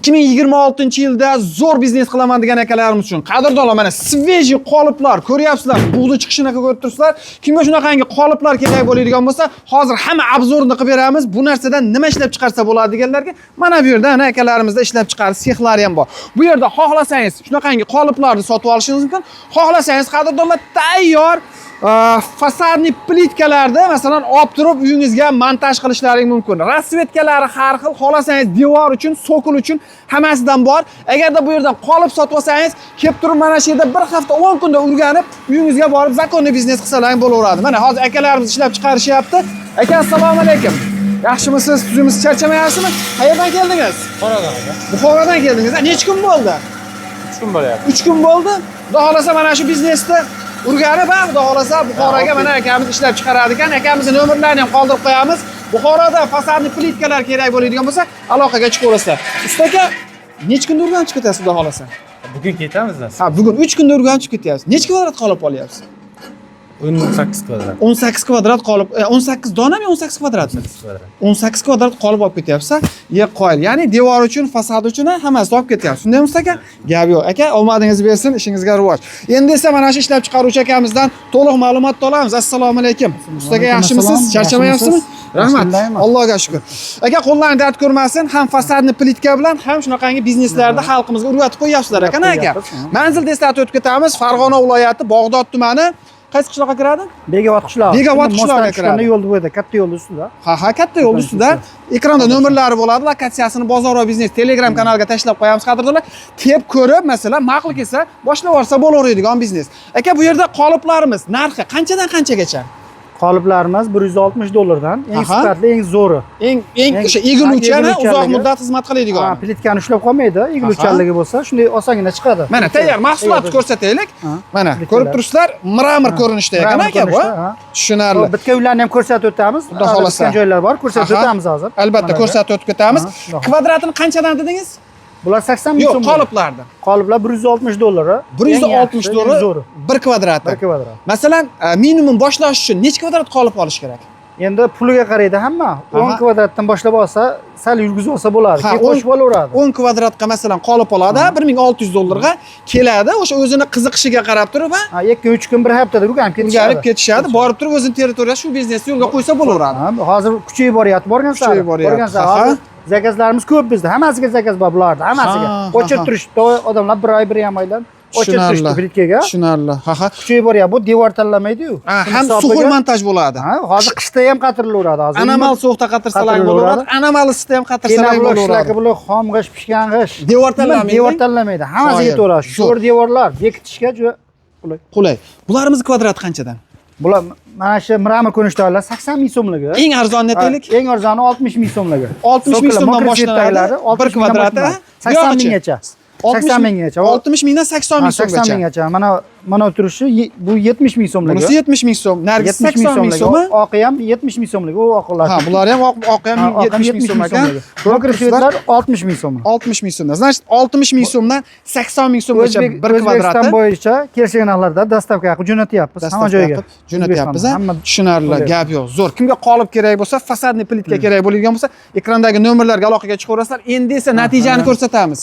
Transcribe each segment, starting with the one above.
2026-yilda zo'r biznes qilaman degan akalarimiz uchun, qadrdonlar, mana свежий qoliplar ko'ryapsizlar, bug'ni chiqishini ko'rib turibsizlar. Kimga shunaqangi qoliplar kerak bo'ladigan bo'lsa, hozir hamma обзор ni qilib beramiz. Bu narsadan nima ishlab chiqarsa bo'ladi deganlarga mana bu yerda ana akalarimizda ishlab chiqarish sexlari ham bor. Bu yerda xohlasangiz shunaqangi qoliplarni sotib olishingiz mumkin. Xohlasangiz, qadrdonlar, tayyor фасадный plitkalarni, masalan, olib turib uyingizga montaj qilishlaring mumkin. Расцветка lari har xil, xohlasangiz devor uchun, цоколь uchun hammasidan bor. Agarda bu yerdan qolip sotib olsangiz, kelib turib mana shu yerda bir hafta, 10 kunda o'rganib, uyingizga borib законный biznes qilsalaring bo'laveradi. Mana hozir akalarimiz ishlab chiqarishyapti. Aka, assalomu alaykum. Yaxshimisiz? Tuzukmisiz? Charchamayapsizmi? Qayerdan keldingiz? Buxorodan, aka. Buxorodan keldingiz. Necha kun bo'ldi? 3 kun bo'lyapti. 3 kun bo'ldi. Xudo xohlasa mana shu biznesni urganib, ha, Xudo xohlasa Buxoroga mana akamiz ishlab chiqaradi ekan. Akamizni nomerlarini ham qoldirib qo'yamiz. Buxoroda фасадный plitkalar kerak bo'ladigan bo'lsa, aloqaga chiqaverasizlar. Usta aka, necha kunda o'rganib chiqib ketasiz, Xudo xohlasa? Bugun ketamiz nasib. Ha, bugun 3 kunda o'rganib chiqib ketyapsiz. Necha kvadrat qolib olyapsiz? 18 kvadrat. 18 kvadrat qolib, 18 donami, 18 kvadratmi? 18 kvadrat. 18 kvadrat qolib olib ketyapsiz. Ye, qoyil. Ya'ni devor uchun, fasad uchun ham hammasini olib ketyapsiz. Shundaymi, usta aka? Gap yo'q. Aka, omadingiz bersin, ishingizga rivoj. Endi esa mana shu ishlab chiqaruvchi akamizdan to'liq ma'lumot olamiz. Assalomu alaykum. Usta aka, yaxshimisiz? Charchamayapsizmi? Rahmat. Allohga shukr. Aka, qo'llaring dard ko'rmasin, ham фасадный plitka bilan, ham shunaqangi bizneslarda xalqimizga o'rgatib qo'yyapsizlar ekan, aka. Manzil eslatib o'tib ketamiz. Farg'ona viloyati, Bog'dod tumani. Qaysi qishloqqa kiradi? Begobod qishlog'i. Begobod Shunda qishlog'iga mostdan tushganda kiradi. Yo'lni bo'yida, katta yo'lni ustida. Ha, katta yo'l ustida. Ekranda nomerlari bo'ladi. Lokatsiyasini Bozor va biznes Telegram kanaliga tashlab qo'yamiz, qadrdonlar. Kelib ko'rib, masalan, ma'qul kelsa, boshlab yuborsa bo'laveradigan biznes. Aka, bu yerda qoliplarimiz narxi qanchadan qanchagacha? Qoliplarimiz 160 dollardan, eng sifatli, eng zo'ri. Eng o'sha egiluvchan, uzoq egiluvchanligi. muddat xizmat qiladigan. Ha, plitkani ushlab qolmaydi, egiluvchanligi bo'lsa, shunday osongina chiqadi. Mana tayyor mahsulotni Tayyor. ko'rsataylik. Ha. Mana Plitkalar. ko'rib turibsizlar, мрамор ko'rinishda ekan, Мрамор aka, bu. ko'rinishda, ha. Tushunarli. Bitgan uylarni ham ko'rsatib o'tamiz. Xudo xohlasa. Bitgan joylar bor, ko'rsatib o'tamiz hozir. Albatta Mana ko'rsatib o'tib ketamiz. Ha, xudo xohlasa. Kvadratini qanchadan dedingiz? Bular 80 ming Yo'q, so'm. Qoliplarni. Qoliplar 160 dollar. 160 dollar zo'ri. Bir kvadrati. Bir kvadrat. Masalan, minimum boshlash uchun necha kvadrat qolip olish kerak? Endi puliga qaraydi hamma. 10 kvadratdan boshlab olsa, sal yurgizib olsa bo'ladi. Ha, Keyin qo'shib olaveradi. 10 kvadratga, masalan, qolip oladi, 1600 dollarga keladi. O'sha o'zini qiziqishiga qarab turib, ha, Ha, 2-3 kun, bir haftada o'rganib ketishadi. o'rganib ketishadi. Borib turib o'zini territoriyasi shu biznesni yo'lga qo'ysa bo'laveradi. Ha, hozir kuchayib boryapti, borgan sari. Kuchayib boryapti, Borgan sari. ha. Hozir zakazlarimiz ko'p bizda. Hammasiga zakaz bor bularda, hammasiga. O'chirib turishdi odamlar bir oy, 1,5 oydan o'chirib turishdi plitkaga. Tushunarli. Ha. Kuchayib boryapti. Bu devor tanlamaydi-yu. Ha, Shuni ham hisobiga- сухой montaj bo'ladi. Ha, hozir qishda ham qatirilaveradi hozir. Anomal sovuqda qatirsalar Qatirilaveradi. bo'laveradi, anomal issida ham Keyin qatirsalar bular bo'laveradi. shlaki, bular xom g'isht, pishgan g'isht. Devor tanlamaydi? Devor tanlamaydi. Hammasiga Qoyil. yetaveradi. Zo'r. Sho'r devorlar bekitishga juda qulay. Qulay. Bularimiz kvadrati qanchadan? Bular mana shu мрамор ko'rinishdagilar 80 ming so'mligi. Eng arzonni aytaylik. Eng arzoni 60 ming so'mligi. 60 ming Цоколь, so'mdan мокрый boshlanadi. цвет dagilari Bir 60 mingdan kvadrati. boshlanadi. 80 minggacha. 80 minggacha. 60 mingdan 80 ming Ha, 80 so'mgacha. minggacha. Mana turishi bu 70 ming so'mligi. Bunisi 70 ming so'm, nargisi 70 ming 80 ming so'mligi. so'mi. Oqi ham 70 ming so'mligi. U oqlar. Ha, bular ham oqi ham 70 ming so'm ekan. Ko'rib Мокрый turibsizlar, цвет lar 60 ming so'm. 60 ming so'mdan. Значит, 60 ming so'mdan 80 ming so'mgacha bir O'zbekiston kvadrati bo'yicha kelishgan narxlarda доставка qilib jo'natyapmiz hamma доставка joyga. qilib jo'natyapmiz. O'zbekistonda Ha? hamma Tushunarli, bo'lyapti. gap yo'q. Zo'r. Kimga qolip kerak bo'lsa, фасадный plitka kerak bo'ladigan bo'lsa, ekrandagi nomerlarga aloqaga chiqaverasizlar. Endi esa natijani ko'rsatamiz.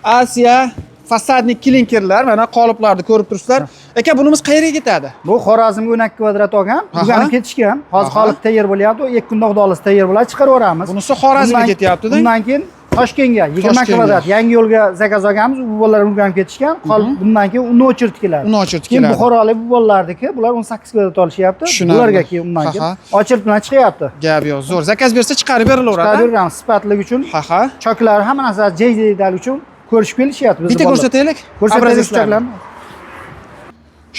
Asiya фасадный klinkerlar, mana qoliplarni ko'rib turibsizlar. Aka, bunimiz qayerga ketadi? Bu Xorazmga 12 kvadrat olgan, o'rganib ketishgan. Hozir qolip tayyor bo'lyapti. 2 kunda, xudo xohlasa, tayyor bo'ladi, chiqarib yuboramiz. Bunisi Xorazmga ketyapti-da? Bundan keyin Toshkentga 20 Toshkentga. kvadrat yangi yo'lga zakaz olganmiz. U bolalar o'rganib ketishgan. Qolib bundan keyin uni очередь keladi. Uni очередь Keyin keladi. Buxorolik bu bolalarniki, bular 18 kvadrat olishyapti. Tushunarli. Bularga keyin undan keyin очередь bilan chiqyapti. Gap yo'q. Zo'r. Zakaz bersa, chiqarib berilaveradi. Chiqarib beramiz sifatligi uchun. Ha ha. Choklari, hamma narsa joy-joyidagi uchun ko'rishib kelishyapti bizni Bitta bolalar. ko'rsataylik. Ko'rsataylik Образец larni. choklarni.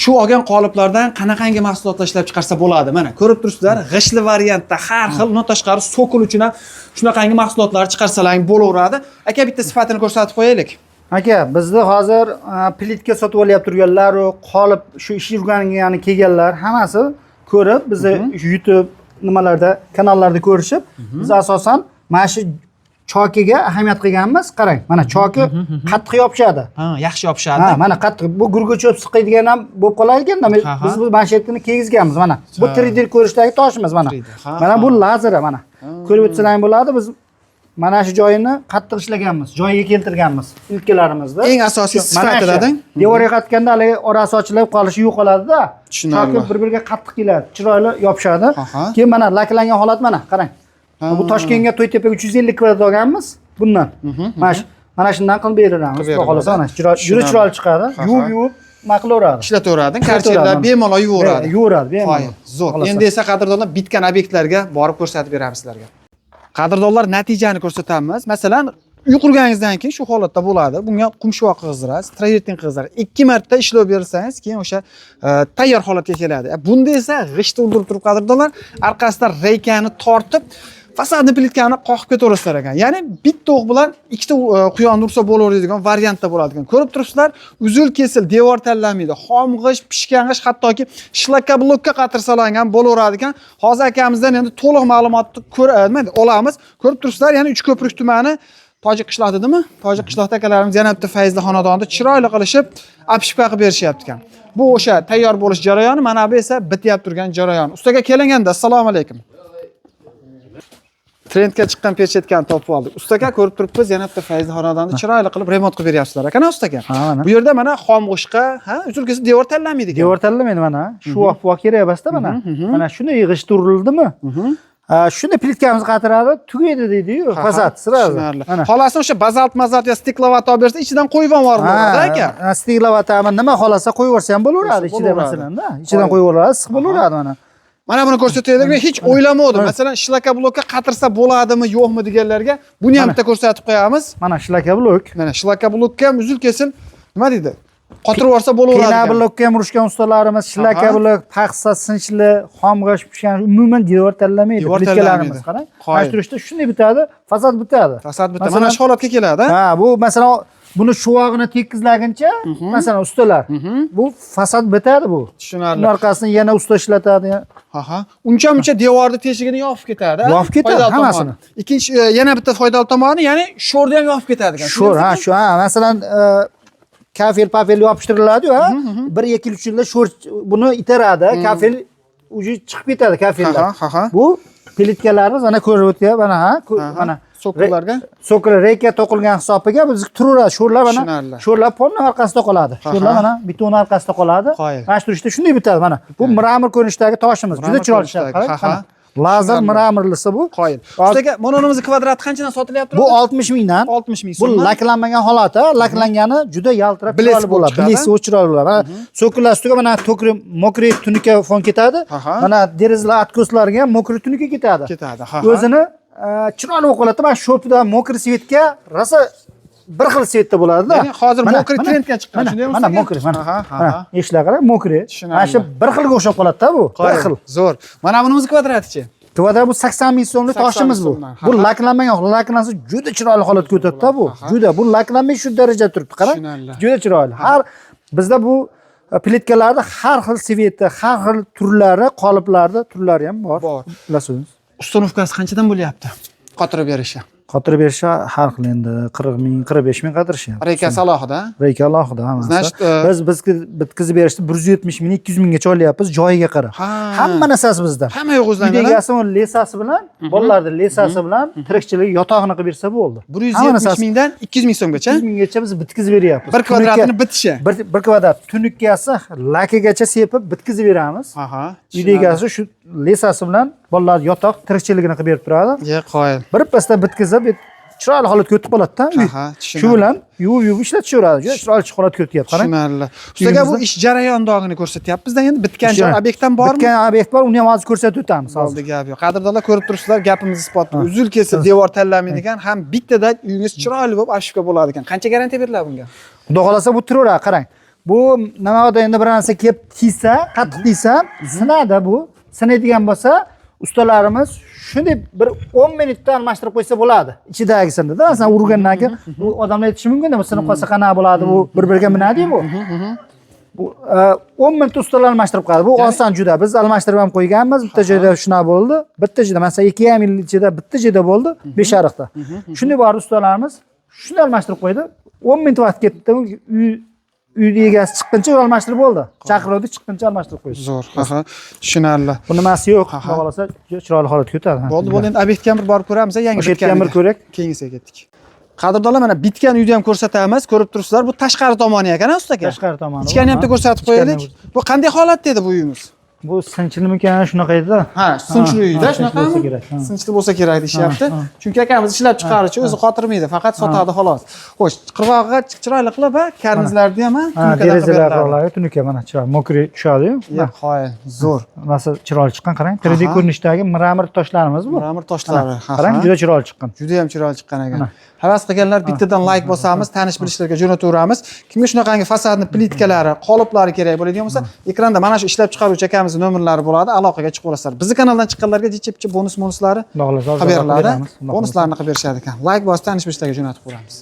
Shu olgan qoliplardan qanaqangi mahsulotlar ishlab chiqarsa bo'ladi? Mana ko'rib turibsizlar, g'ishtli variantda har xil, undan tashqari цоколь uchun ham shunaqangi mahsulotlar chiqarsalaring bo'laveradi. Aka, bitta sifatini ko'rsatib qo'yaylik. Aka, bizni hozir plitka sotib olyapti turganlar, qolip shu ish yurgani kelganlar hammasi ko'rib, bizni YouTube nimalarda, kanallarda ko'rishib, biz asosan mana shu chokiga ahamiyat qilganmiz. Qarang, mana choki qattiq yopishadi. Ha, yaxshi yopishadi. Ha, mana qattiq. Bu gurgu cho'p siqiydigan ham bo'lib qolar ekanda. Ha, ha. Biz bu mana shu yerni kiygizganmiz mana. Bu 3D ko'rishdagi toshimiz mana. 3D, ha, Mana ha. bu lazeri mana. Ko'rib o'tsalaring bo'ladi. Biz Mana shu joyini qattiq ishlaganmiz, joyiga keltirganmiz ilkalarimizda. Eng asosiy Mana sifati shu. dadang. Devorga qatganda haligi orasi ochilib qolishi yo'qoladida. Tushunarli. Chokib bir-biriga qattiq keladi, chiroyli yopishadi. Keyin mana laklangan holat, mana qarang. Bu Toshkentga, To'ytepaga 350 kvadrat olganmiz bundan. Mana shundan qilib beraveramiz. Qilib Xudo xohlasa beriladi. mana chiroyli, juda Tushunarli. chiroyli chiqadi. Yuvib-yuvib nima qilaveradi. Ishlataveradi. Ishlataveradi. Karcherlar bemalol yuvaveradi. Yuvaveradi, bemalol. Qoyil, zo'r. Xohlasa. Endi esa, qadrdonlar, bitgan obyektlarga borib ko'rsatib beramiz sizlarga. Qadrdonlar, natijani ko'rsatamiz. Masalan, uy qurganingizdan keyin shu holatda bo'ladi. Bunga qumshuvoq qizdirasiz, travertin qizdirasiz. Ikki marta ishlov bersangiz, keyin o'sha tayyor holatga keladi. Bunda esa g'ishtni urdirib turib, qadrdonlar, orqasidan reykani tortib, fasadni plitkani qoqib ketaverasizlar ekan. Ya'ni bitta o'q bilan ikkita quyonni ursa bo'laveradigan variantda bo'ladi ekan. Ko'rib turibsizlar, uzil kesil devor tanlamaydi. Xom g'isht, pishgan g'isht, hattoki shlakablokka qatirsalangan bo'laveradi ekan. Hozir akamizdan endi to'liq ma'lumotni ko'r, nima deydi, olamiz. Ko'rib turibsizlar, ya'ni Uchko'prik tumani Tojik qishloq dedimi? Tojik qishloqda akalarimiz yana bitta fayzli xonadonni chiroyli qilishib, обшивка qilib berishyapti ekan. Bu o'sha tayyor bo'lish jarayoni, mana bu esa bityap turgan jarayon. Ustaga kelinganda, assalomu alaykum. Trendga chiqqan perchatkani topib oldik. Ustaka, ko'rib turibmiz, yana bitta fayzli xonadonni chiroyli qilib remont qilib beryapsizlar ekan, ustaka. Ha, mana. Bu yerda mana xom g'ishtqa, ha, uzil kesil devor tanlamaydi ekan. Devor tanlamaydi mana. Shuvoq kerak emasda mana. Mana shunday g'isht urilibdimi? Ha, shunday plitkamiz qatiradi, tugaydi deydi-yu, fasad сразу. Tushunarli. Mana. Xolasini o'sha bazalt mazalt yo steklovata olib bersa, ichidan qo'yib ham yuboradi aka. Ha, steklovatami, nima xohlasa qo'yib yuborsa ham bo'laveradi Qo'ysa ichida bo'laveradi. masalan-da. Ichidan qo'yib yuboradi, issiq bo'laveradi mana. Mana buni ko'rsataylik. Men hech o'ylamovdim. Masalan, shlakablokka qatirsa bo'ladimi, yo'qmi deganlarga buni ham bitta ko'rsatib qo'yamiz. Mana shlakablok. Mana shlakablokka ham uzil kesil nima deydi? Qotirib yuborsa bo'laveradi. Pena Ekan. blokka ham urushgan ustalarimiz, shlakablok, paxsa, sinchli, xom g'isht pishgan, umuman devor tanlamaydi. Devor Plitkalarimiz tanlamaydi. qarang. Qoyil. Mana shu turishda shunday bitadi, fasad bitadi. Fasad bitadi. Masalan- Mana shu holatga keladi. Ha, bu masalan buni shuvog'ini tekizlaguncha, masalan ustalar, bu fasad bitadi bu. Tushunarli. Uni orqasini yana usta ishlatadi. Ha. Uncha muncha devorni teshigini yopib ketadi. Ha? Yopib ketadi, Foydali tomoni. hammasini. Ikkinchi yana bitta foydali tomoni, ya'ni sho'rni ham yopib ketadi ekan. Sho'r, ha, shu, ha, masalan, kafel, pafel yopishtiriladi-yu, ha. 1 2 3 yilda sho'r buni itaradi, kafel уже chiqib ketadi kafellar. Ha, ha, ha. Bu plitkalarimiz mana ko'rib o'tyapti, mana ha, mana So'killarga? So'kil reyka to'qilgan hisobiga biz turaveradi sho'rlar mana. Tushunarli. Sho'rlar polni orqasida qoladi. Sho'rlar mana betonni orqasida qoladi. Qoyil. Mana shu turishda shunday bitadi mana. Bu mramor ko'rinishdagi toshimiz. Juda Mramor chiroyli ko'rinishdagi, qarang. ha, ha. Mana. Lazar Tushunarli. mramorlisi bu. Qoyil. Ustaga, mana kvadrati qanchadan sotilyapti? Bu 60 mingdan. 60 ming Bu so'mdan. laklanmagan holati, laklangani juda yaltirab Blesk chiroyli bo'lib bo'ladi. chiqadi. Blesk chiroyli bo'ladi. Mana so'killar ustiga mana tokri, мокрый tunuka fon ketadi. Mana derazalar откос larga ham мокрый tunuka ketadi. Ketadi, ha, ha. O'zini chiroyli bo'lib qoladi. Mana sho'pida мокрый цвет ga rosa bir xil цвет da bo'ladi-da. Ya'ni hozir Mana, мокрый mana, trendga chiqqan, Mana, shundaymi mana ustaga? мокрый, mana. Ha, ha, Mana ha. eshiklar qarang, мокрый. Tushunarli. Mana shu bir xilga o'xshab qoladi-da bu. Bir Qoyil. xil. Zo'r. Mana bunimiz kvadratichi. Kvadrat bu 80 ming so'mlik 80 ming toshimiz bu. so'mdan, ha, Bu ha. laklanmagan, laklansa juda chiroyli holatga o'tadi-da bu. Juda bu laklanmay shu darajada turibdi, qarang. Tushunarli. Juda chiroyli. Har bizda bu plitkalarda har xil цвет i, har xil turlari, qoliplarda turlari ham bor. Bor. Bilasiz. Установка si qanchadan bo'lyapti? Qotirib berishi. Qotirib berishi har xil endi 40 ming, 45 ming qotirishyapti. Reykasi alohida. Reyka alohida hammasi. Значит, Biz bitkazib berishni 170 ming, 200 minggacha olyapmiz joyiga qarab. Ha. Hamma narsasi bizda. Hamma yo'q Uyda o'zlanglar. egasi uni леса si bilan, bolalarni леса si bilan tirikchilik yotog'ini qilib bersa bo'ldi. Hamma 170 narsasi mingdan 200 ming so'mgacha. 200 minggacha biz bitkazib beryapmiz. Bir kvadratini bitishi. Bir kvadrat tunukkasi lakigacha sepib bitkazib beramiz. Uyda egasi shu леса si bilan bolalar yotoq tirikchiligini qilib berib turadi. Ye, qoyil. Bir pasda bitkazib chiroyli holatga o'tib qoladida uy. Tushunarli. Shu bilan yuvib yuvib ishlatishaveradi. Juda chiroyli holatga o'tyapti. Qarang. Tushunarli. Ustaga, bu Uyimizda- ish jarayonidog'ini ko'rsatyapmiz. Bizdan endi bitgan joy obyektdan bormi? Bitgan obyekt bor, uni ham hozir ko'rsatib o'tamiz hozir. Bo'ldi, gap yo'q. Qadrdonlar, ko'rib turibsizlar, gapimiz isbot. Uzil kesil devor tanlamaydigan, ham bittada uyingiz chiroyli bo'lib обшивка bo'ladi ekan. Qancha garantiya beriladi bunga? Xudo xohlasa bu turaveradi, qarang. Bu nimada endi bir narsa kelib tiysa, qattiq tiysa, sinadi bu. Sinadigan bo'lsa, ustalarimiz shunday bir 10 minutda almashtirib qo'ysa bo'ladi. Ichidagisini-da, masalan urgandan keyin bu odamlar aytishi mumkin, bu sinib qolsa qanaqa bo'ladi, bu bir-biriga minadi-yu bu. Bu 10 minutda ustalar almashtirib qo'yadi. Bu oson juda. Biz almashtirib ham qo'yganmiz. Bitta joyda shunaqa bo'ldi. Bitta joyda, masalan, 2,5 yil ichida bitta joyda bo'ldi, Beshariqda. Shunday borib ustalarimiz shuni almashtirib qo'ydi. 10 minut vaqt ketdi. Uy Uyni egasi chiqquncha almashtirib bo'ldi. Chaqiruvdi, chiqquncha almashtirib qo'yishdi. Zo'r. Aha, tushunarli. Bu nimasi yo'q, xudo xohlasa juda chiroyli holatga o'tadi. Ha. Bo'ldi, bo'ldi, endi obyektga ham bir borib ko'ramiz, yangi O'sha yerga ham bir bitgan. ko'rak. Keyingisiga ketdik. Qadrdonlar, mana bitgan uyni ham ko'rsatamiz. Ko'rib turibsizlar, bu tashqari tomoni ekan, a, usta aka? Tashqari tomoni. bu, Ichkarini ham ha. ko'rsatib Ichkarini qo'yaylik. Bu qanday holatda edi bu uyimiz? Bu sinchilmikan shunaqa edi-da. Ha, sinchli uyda ha, sinchli shunaqami? bo'lsa kerak, ha. Sinchli bo'lsa kerak deyishyapti. Chunki akamiz ishlab chiqaruvchi, o'zi qotirmaydi, faqat sotadi xolos. Xo'sh, qirg'og'iga chiroyli qilib, ha, karnizlarni ham, ha, Ha, tunukadan qilib derazalar beriladi. qirg'oqlari tunuka mana chiroyli, мокрый tushadi-yu. Yo'q, qoyil, zo'r. Narsa chiroyli chiqqan, qarang. 3D ko'rinishdagi мрамор toshlarimiz bu. Мрамор toshlari. Ha, Qarang, ha. juda chiroyli chiqqan. Juda ham chiroyli chiqqan ekan. Havas qilganlar bittadan layk bosamiz, tanish bilishlarga jo'nataveramiz. Kimga shunaqangi fasadni plitkalari, qoliplari kerak bo'ladigan bo'lsa, ekranda mana shu ishlab chiqaruvchi akamizni nomerlari bo'ladi, aloqaga chiqib olasizlar. Bizni kanaldan chiqqanlarga jicha bonus monuslari Xudo xohlasa, qilib beriladi. beramiz. Xudo xohlasa. Bonuslarni qilib berishadi ekan. Layk bosib tanish bilishlarga jo'natib qo'yamiz.